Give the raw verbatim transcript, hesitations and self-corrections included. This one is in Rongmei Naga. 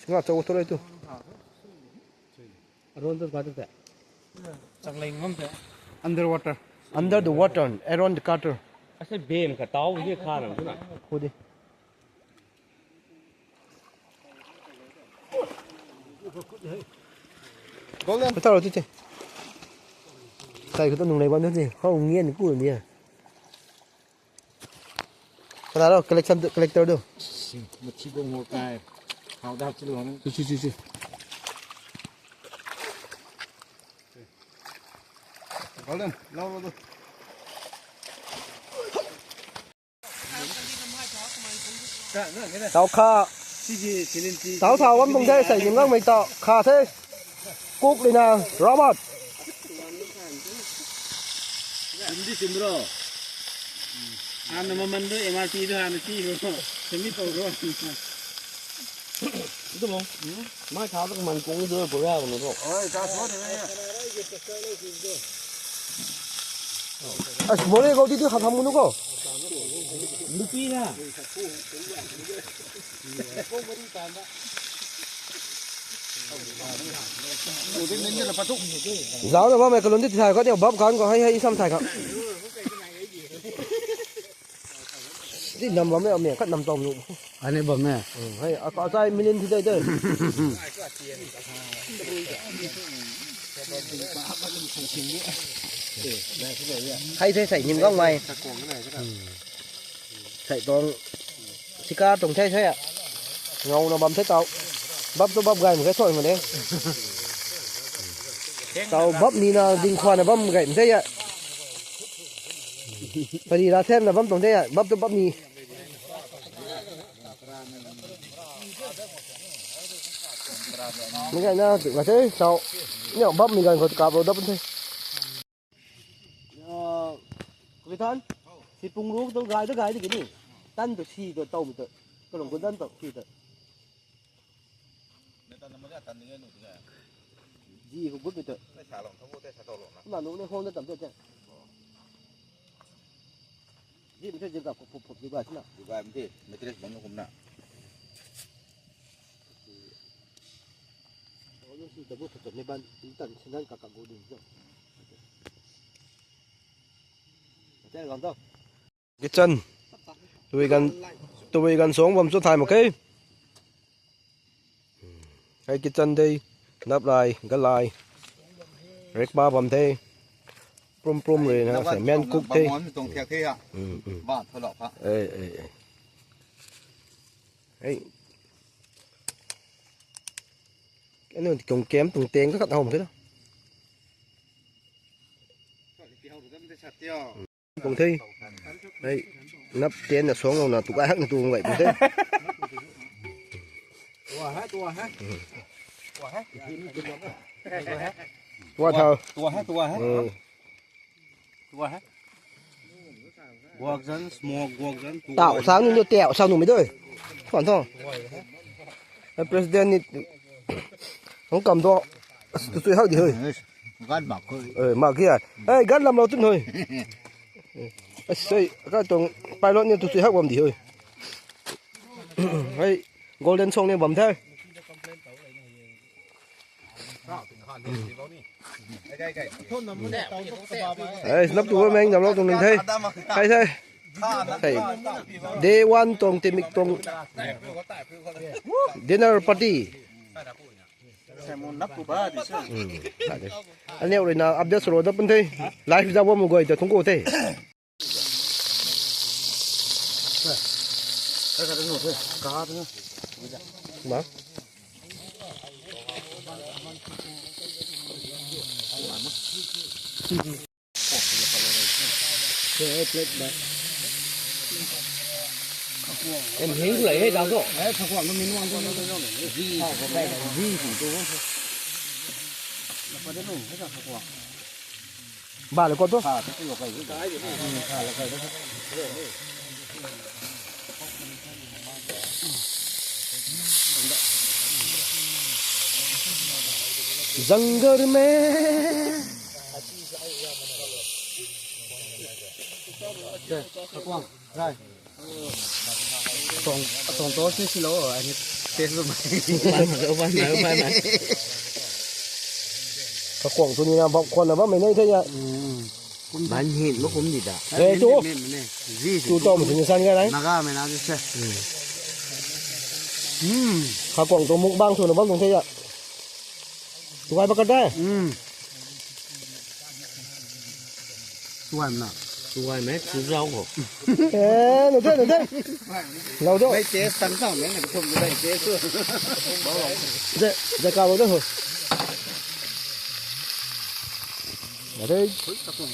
Nga chau tu lai tu. Around the water te. Chang lei ngam te. Underwater. Under the water, around the cutter. Ase bem ka tau ye kha na tu na. Khu di. Golden. Ka tau tu te. Sai ka tu nung lei ban tu te. Hau ngian ku ni. Kana ro, collection, collector du. Machi bong mo kai. Hau dap chi lo na. Chi, chi, chi, chi. Golden, lau, lau, lau. Tau kha. Tau tha wan bung the, sai ning gang mei tau kha the. Kuk lina, Robert. Hindi chim bro. Ana maman do M R P do ana ti bro. Semi to bro. Ito mo. Mai kha tak man kung do bro ya bro. Oi, ta so de ya. As mole ko di di kha tham munu ko. Lupi na. Zau na bam e kalun di thai kho di bam khan ko hai hai sam thai kha. Di nam bam e, kat nam tau nu. Ani bam e. Hai a ka chai minin thi dai dai. Hai the sai ning gang mai. Sai tong. Sika tong the the a. Ngau na bam the tau. Bap tu bap gai mkhe soi mkhe. Tau bap ni na ding khwan na bam gai mkhe a. Pari ra them na bam tong the a. Bap tu bap ni. Mkhe na tu ka the tau. Ni bap ni gai ko kap lo dap the. Kuithan, si pung ruk tu gai tu gai di kini. Tan tu si tu tau mi tu. Kalung kudan tau si tu. Ji ko gut mi tu. Na nu ne hon na tam te te. Ji mi te ji ka phup phup phup ji ba sina. Ji ba mi te, mattress bang na kum na. Hon na si ta bu phup phup ni ban, tan sinan ka ka gu ding jo. Mattress bang to. Kitchen. Tui gan, tui gan song bam chu thai mak khe. Hei kitchen dei, nap lai, gal lai. Rek pa bam the. Prum prum rui na, se men cook the. Bam tuang thiak the ha. Mm, mm. Ba tho lo pha. Eh, eh, eh. Hei. Anu kong kem tung teng ka khat hom khe lo. Bung the. Hei, nap ten na song na tu kai hak na tu ngai bung the. Tua hai, tua hai. Tua hai. Tua thau. Tua hai, tua hai. Tua hai. Guak zan, smoke, guak zan, tua. Tau sang nu tau sang nu mi doi. Kwan tho. President ni. Hong kam do. Tu tu hak di hoi. Gan mak kho. Eh, mak kia. Eh, gan lam lo tun hoi. Asei, ka tuang pilot ni tu sui hak bam di hoi. Hei, golden song ni bam the. Hei, snap tu meng dam lo tuang ning the. Hei, hei. Hei. Day one tuang timik tuang dinner party. Hmm. Aniu rui na update sw ro da pun the. Live da bam guay ta thung ko the. Ma. Plate ba. Em hing lai hei dang to. Ba le ko to. Janggar mein. Atong, atong to si si lo, ani test lo. Uban na, uban na, uban na. Kakuang tu ni na bam, kuan na bam mei nei the ya. Ban hin, ma kum di da. Eh, tu. Ji tu tom si ni san ga nai. Naga mei na di se. Hmm. Kakuang tu mukbang tu na bam tu the ya. Tu ai ba ka da. Hmm. Tuan na. Tuan mei, tu zau ko. Eh, nang de, nang de. Lau do. Mei test tang tang mei, nang thum mei test tu. De, de ka lo de ho. Nang de.